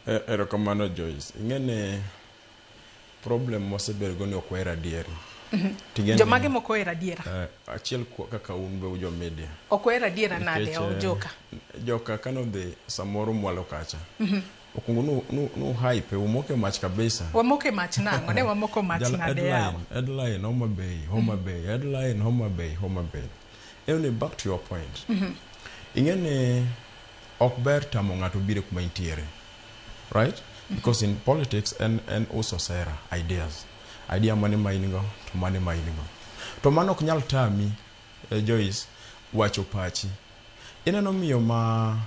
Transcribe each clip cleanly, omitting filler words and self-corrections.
Erokamano Joyce. Ing'e ni problem mwasebedo ni ok wahero adieri. Ting'e ni, Jomage mok ohero adiera? Achiel kaka un be ujo media. Ok ohero adiera nade? Nikech, Joka. Joka kanodhi samoro mwalo kacha. Okwongo nu hype, umoke mach kabisa. Wamoke mach nang'o? Ne wamoko mach Jal nade yawa? Headline, Homa Bay, Homa Bay, headline, Homa Bay, Homa Bay. Anyway, back to your point. Ing'e ni ok ber tamo ng'ato biro kuma intiere. Right? Because in politics en uso sera, ideas. Idea mane ma in go, to mane ma in go. To mano ok nyal tami, Joyce, wacho pachi. Ineno miyo ma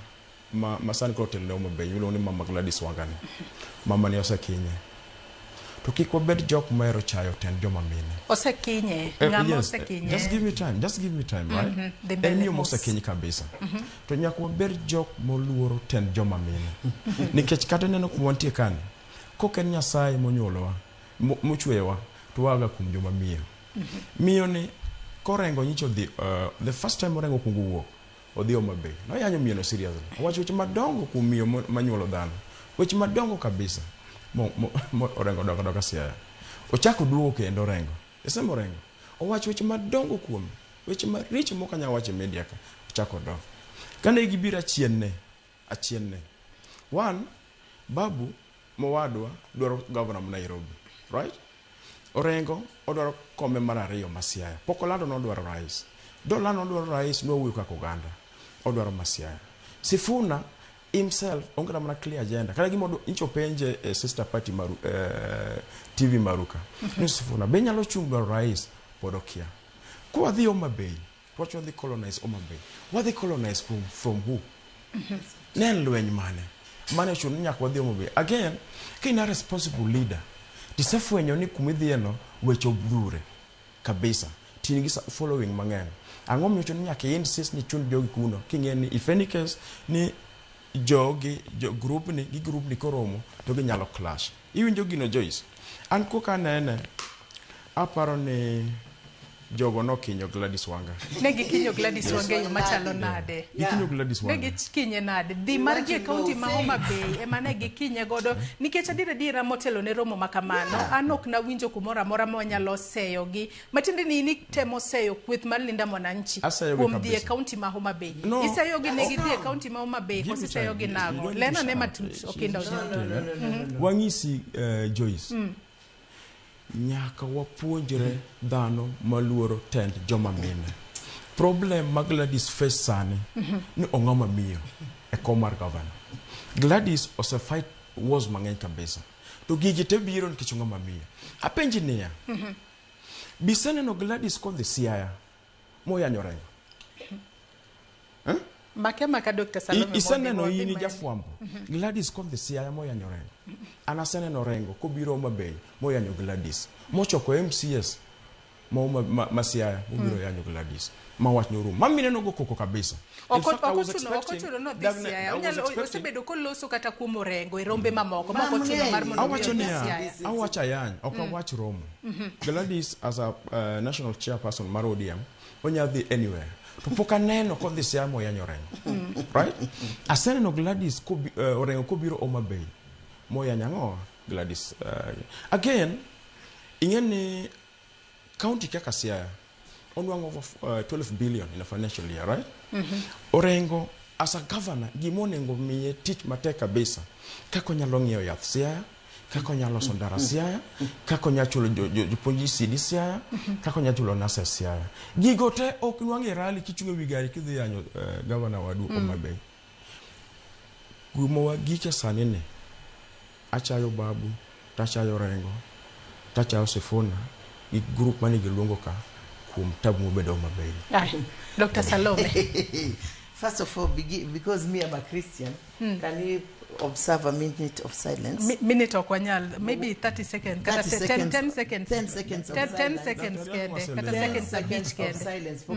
sani koro otelo ne Homa Bay, iluongo ni Mama Gladys Wangani. Mama ni osekinye. To kik wabed jok mohero chayo tend joma mine. Osekinye. Ng'ama Yes, osekinye? just give me time, just give me time, right? Dhi En mbele miyo mos. mosekiny kabisa. To nyaka wabed jok moluoro tend joma mine. Nikech kata ineno kuma wantie kani, kok en Nyasaye monyuolowa, mochweyowa, to waaga kuom joma miyo. Miyo ni korengo nyicho dhi, the first time Orengo okuongo wuok, odhi Homa Bay. Noyanyo miyo no seriously. Owacho weche madongo kuom miyo manyuolo dhano. Weche madongo kabisa. Mo Orengo dok adoka Siaya. Ochako duogo kendo Orengo. Isemo Orengo. Owacho weche madongo kuome. Weche maricho mok anyal wacho e media ka. Ochako dok. Kane gibiro achien ne. Achien ne. One, Babu mowadwa dwaro governor ma Nairobi. Right? Orengo odwaro kombe mar ariyo ma Siaya. Pok olando nodwaro rais. Dolando nodwaro rais nwawuoyo kaka oganda. Odwaro ma Siaya. Sifuna himself onge kata mana clear agenda. Kata gima nyicho penje e sister party maru, TV Maruka. Ni Sifuna be nyalo chung' dwaro rais pod okia. Kwa dhi Homa Bay, wacho wadhi colonize Homa Bay. Wadhi colonize from who? Ne en lweny mane? Mane ochuno ni nyaka wadhi Homa Bay. Again, ka in a responsible leader, tisefwenyo ni kumidhiye no weche odhure kabisa. Tin gi following mang'eny. Ang'o miyo ochuno ni nyaka i-insist ni chun jogi kuno king'e ni if any case ni jogi jo group ni gi group ni koromo to ginyalo clash. Iwinjo gino Joyce? An koka anene, aparo ni jogo nokinyo Gladys Wanga. Ne gikinyo Gladys Wanga e yo machalo nade? Gikinyo Gladys Ne Wanga. gikinye nade? Dhi margi e kaunti ma Homa Bay ema ne gikinye godo nikech adier adiera motelo ne romo ma kamano an ok nawinjo kumoro amora ma wanyalo seyogi matiende ni in itemo seyo kweth mar Linda Mwananchi Aseyogi kuom dhi e kabisa. kaunti ma Homa Bay. No. Iseyogi ne gidhi e kaunti ma Homa Bay koso iseyogi nang'o? Lena ne matut Okinda Ojok. Wang'isi Joyce. Nyaka wapuonjre dhano maluoro tend joma mine. Problem ma Gladys face sani ni ong'ama miyo e kom mar governor. Gladys ose fight wars mang'eny kabisa. To gigi te biro nikech ong'ama miyo. Apenji niya, biseneno Gladys kodhi Siaya moyanyo Orengo? Make maka Dr. Salome Iseneno mondo in wadhi jafwambo Gladys kodhi Siaya moyanyo Orengo. An aseneno Orengo kobiro Homa Bay moyanyo Gladys. Mochoko MCS ma Siaya mobiro yanyo Gladys. Ma wach norumo. Ma mineno go koko kabisa. In fact, I was Ok ochuno nodhi Siaya. I was Onyalo expecting osebedo koloso kata kuom Orengo e rombe mamoko ma ok ochuno mar mondo Awacho obi odhi niya, Siaya. awacho ayany, ok awach romo. Gladys as a national chairperson mar ODM, onya dhi anywhere. To pok aneno kodhi Siaya moyanyo Orengo. Right? Aseneno Gladys Orengo kobiro Homa Bay moyanyo ang'o? Gladys. Again, ing'e ni county kaka Siaya onwang'o over 12 billion in a financial year, right? Orengo as a governor gima onego miye tich matek kabisa kaka onyalo ng'iewo yath Siaya, kaka onyalo loso ndara Siaya, kaka onyalo chulo jopuonj ECD Siaya, kaka onyalo chulo nurses Siaya. Gigo te ok nwang' e rally kichung' e wi gari kidhi yanyo governor wadu Homa Bay. Kuma wagike sani ni, achayo Babu, tachayo Orengo, tachayo Sifuna gi group mane giluongo ka kuom tabu mobedo Homa Bay. Ai, Dr. Salome. First of all, because me, I'm a Christian, can you observe a minute of silence? Minute ok wanyal, maybe 30 seconds. Kata 30 10 seconds. 10 seconds. 10 seconds of 10 silence. 10 seconds Dr. kende. Kata 10 seconds seconds abich of kende. silence for